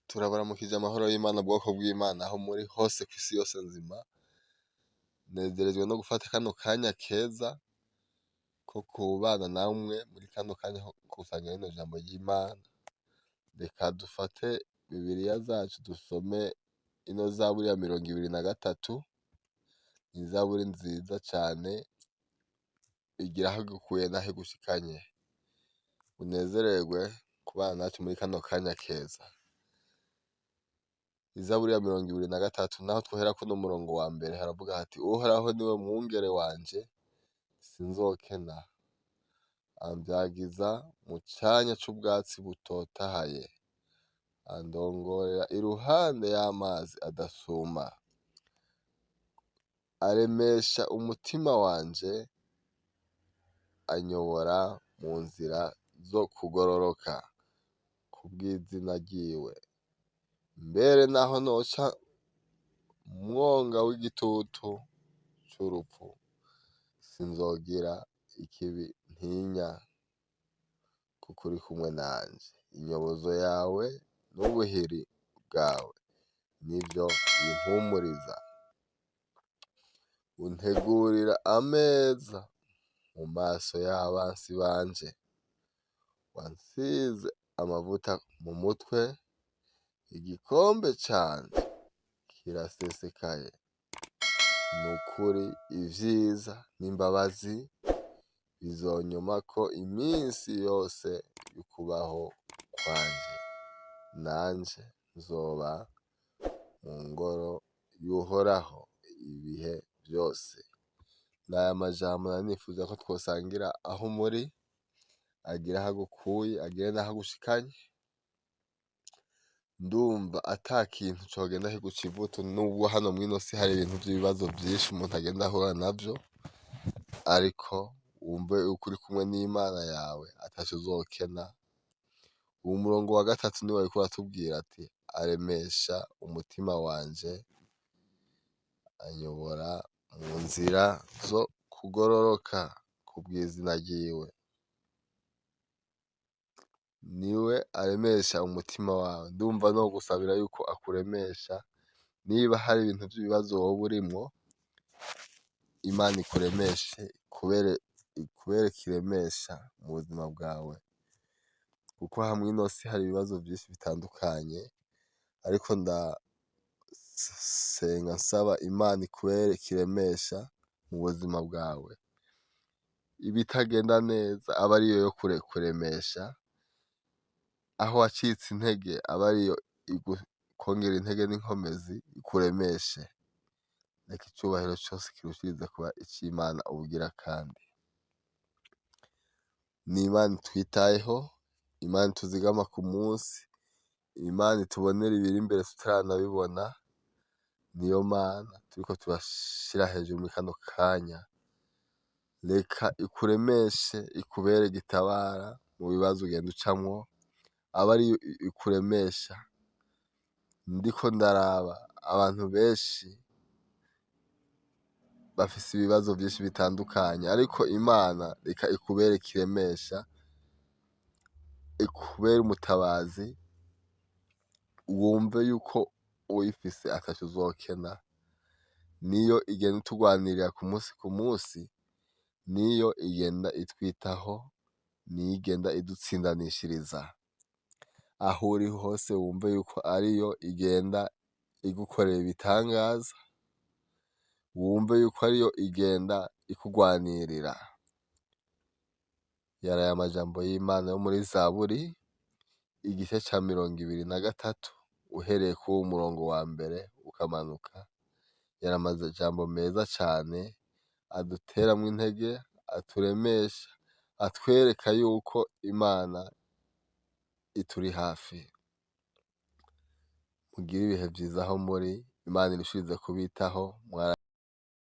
Turabaramukije amahoro y'Imana bwoko bw'Imana aho muri hose kw'isi yose nzima. Nezerejwe no gufata kano kanya keza ko kubana namwe muri kano kanya ko gusangira rino jambo ry'Imana. Reka dufate Bibiliya zacu dusome ino zaburi ya 23, ni zaburi nziza cane igira aho igukuye n'aho igushikanye. Unezererwe kubana natwe muri kano kanya keza. Izaburi ya 23 naho twohera kuno murongo wa mbere haravuga hati: Uhoraho niwe mwungere wanje sinzokena, amvyagiza mu canya c'ubwatsi butotahaye, andongorera iruhande y'amazi adasuma, aremesha umutima wanje, anyobora mu nzira zo kugororoka kubw'izina ryiwe. Mbere naho noca mwonga w'igitutu c'urupfu, sinzogira ikibi ntinya, kuko uri kumwe nanje. Inyobozo yawe n'ubuhiri bwawe nivyo bimpumuriza. Untegurira ameza mu maso y'abansi banje, wansize amavuta mu mutwe, igikombe canje kirasesekaye. Nukuri ivyiza n'imbabazi bizonyomako iminsi yose y'ukubaho kwanje, nanje nzoba mu ngoro y'Uhoraho ibihe vyose. N'aya majambo nari nifuza ko twosangira aho muri, agire aho agukuye, agire n'aho agushikanye. Ndumva ata kintu cogenda kiguca ivutu nubwo hano mw'ino si hari ibintu vy'ibibazo vyinshi umuntu agenda ahura navyo, ariko wumve yuko uri kumwe n'Imana yawe ataco uzokena. Uwu murongo wa gatatu niwo wariko uratubwira ati: aremesha umutima wanje, anyobora mu nzira zo kugororoka kubw'izina ryiwe. Niwe aremesha umutima wawe. Ndumva nogusabira yuko akuremesha, niba hari ibintu vy'ibibazo woba urimwo, Imana ikuremeshe, ikubere kiremesha mu buzima bwawe. Kuko aha mw'ino si hari ibibazo vyinshi bitandukanye, ariko ndasenga nsaba Imana ikubere kiremesha mu buzima bwawe. Ibitagenda neza abe ariyo yo kuremesha, aho wacitse intege abe ariyo ikongera intege n'inkomezi ikuremeshe. Reka icubahiro cose kirushirize kuba ic'Imana ubugira kandi. Ni Imana itwitayeho, Imana ituzigama ku munsi, Imana itubonera ibiri imbere tutaranabibona, niyo Mana turiko turashira hejuru muri kano kanya. Reka ikuremeshe, ikubere gitabara mu bibazo ugenda ucamwo, abe ariyo ikuremesha. Ndiko ndaraba abantu benshi bafise ibibazo vyinshi bitandukanye, ariko Imana reka ikubere kiremesha, ikubere umutabazi, wumve yuko uyifise ataco uzokena. Niyo igenda itugwanirira ku musi ku musi, niyo igenda itwitaho, niyo igenda idutsindanishiriza. Aho uri hose wumve yuko ariyo igenda igukorera ibitangaza, wumve yuko ariyo igenda ikugwanirira. Yaraye amajambo y'Imana yo muri Zaburi, igice ca 23, uhereye k'uwu murongo wa mbere ukamanuka. Yari amajambo meza cane aduteramwo intege, aturemesha, atwereka yuko Imana ituri hafi. Mugire ibihe vyiza aho muri, Imana irushirize kubitaho.